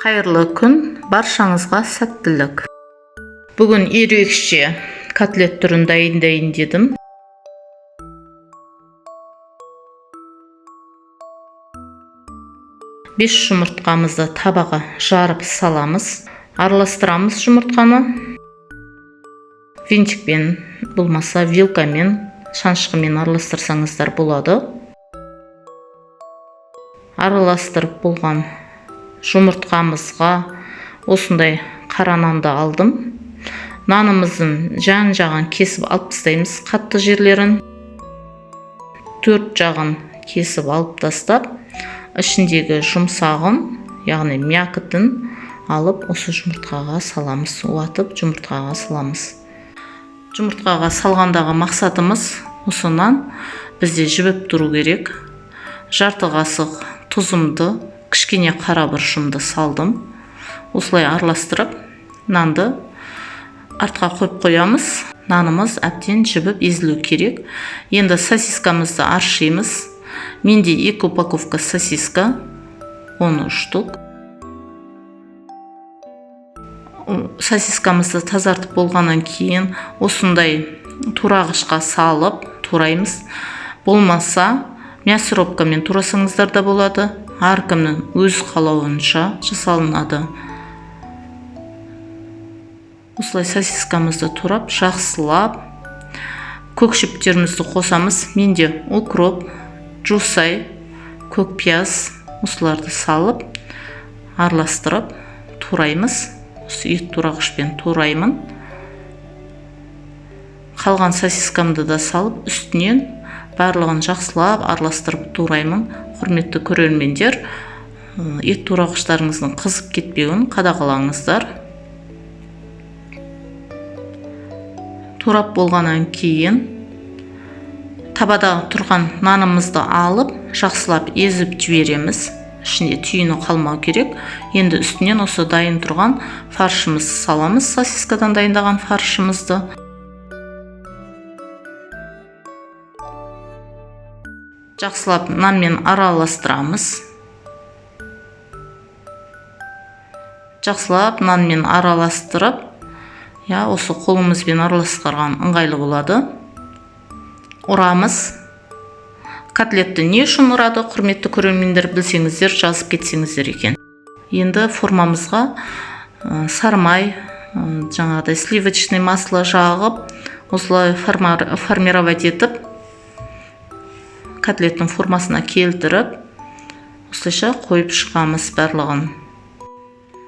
Қайырлы күн, баршаңызға сәттілік. Бүгін ерекше котлет түрін дайындайын дедім. 5 жұмыртқамызды табаға жарып саламыз. Араластырамыз жұмыртқаны. Винтикпен, болмаса вилкамен, шанышқымен араластырсаңыздар болады. Араластырып болған жұмыртқамызға осындай қара нанды алдым. Нанымыздың жан-жағын кесіп алып тастаймыз, қатты жерлерін. 4 жағын кесіп алып тастап, ішіндегі жұмсағын, яғни мякотын алып осы жұмыртқаға саламыз, уатып жұмыртқаға саламыз. Жұмыртқаға салғандағы мақсатымыз осы нан бізде жібіп тұру керек. Жарты қасық тұзымды, кішкене қара бұрышымды салдым. Осылай араластырып нанды артқа қойып қоямыз. Нанымыз әбден жібіп езілу керек. Енді сосискамызды аршимыз. Менде 2 упаковка сосиска, 13 штук. Сосискамызды тазартып болғаннан кейін осындай турағышқа салып тураймыз. Болмаса мясорубкамен турасаңыздар да болады. Әркімнің өз қалауынша жасалынады. Осылай сосискамызды турап, жақсылап көк шөптерімізді қосамыз. Менде укроп, жусай, көк пияз, осыларды салып араластырып тураймыз. Осы ет турағышпен тураймын. Қалған сосискамды да салып, үстінен барлығын жақсылап араластырып тураймын. Құрметті көрермендер, ет турағыштарыңыздың қызып кетпеуін қадағалаңыздар. Турап болғаннан кейін табада тұрған нанымызды алып, жақсылап езіп жібереміз. Ішінде түйіні қалмау керек. Енді үстінен осы дайын тұрған фаршымызды саламыз, сосискадан дайындаған фаршымызды. Жақсылап нанмен араластырамыз. Жақсылап нанмен араластырып, осы қолымызбен араластырған ыңғайлы болады. Ұрамыз. Котлетті не үшін ұрады, құрметті көрермендер, білсеңіздер, жазып кетсеңіздер екен. Енді формамызға сары май, жаңағыдай сливочный масло жағып, осылай формировать етіп, котлеттің формасына келтіріп, осылайша қойып шығамыз барлығын.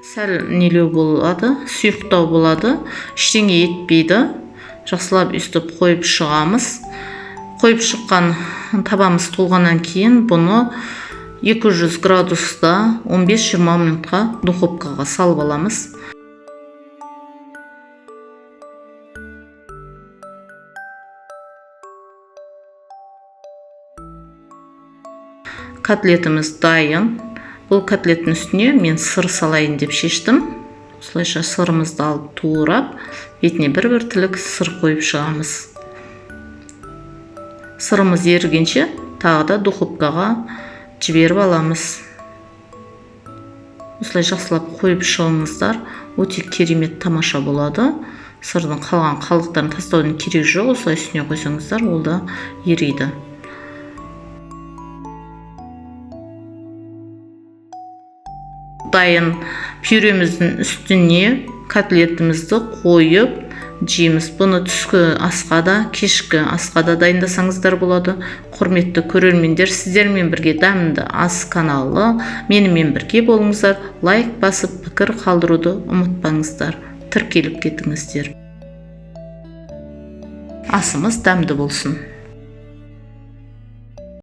Сәл нелеу болады, сұйықтау болады, ештеңе етпейді. Жақсылап өйстіп қойып шығамыз. Қойып шыққан табамыз толғаннан кейін бұны 200 градуста 15-20 минутқа духовкаға салып аламыз. Котлетіміз дайын. Бұл котлеттің үстіне мен сыр салайын деп шештім. Осылайша сырымызды алып турап, бетіне бір-бір тілік сыр қойып шығамыз. Сырымыз ерігенше тағы да духовкаға жіберіп аламыз. Осылай жақсылап қойып шығыңыздар, өте керемет тамаша болады. Сырдың қалған қалдықтарын тастаудың керегі жоқ, осылай үстіне қойсаңыздар, ол да ериді. Дайын пюреміздің үстіне котлетімізді қойып жейміз. Бұны түскі асқа да, кешкі асқа да дайындасаңыздар болады. Құрметті көрермендер, сіздермен бірге Дәмді ас каналы, менімен бірге болыңыздар. Лайк басып, пікір қалдыруды ұмытпаңыздар. Тіркеліп кетіңіздер. Асымыз дәмді болсын.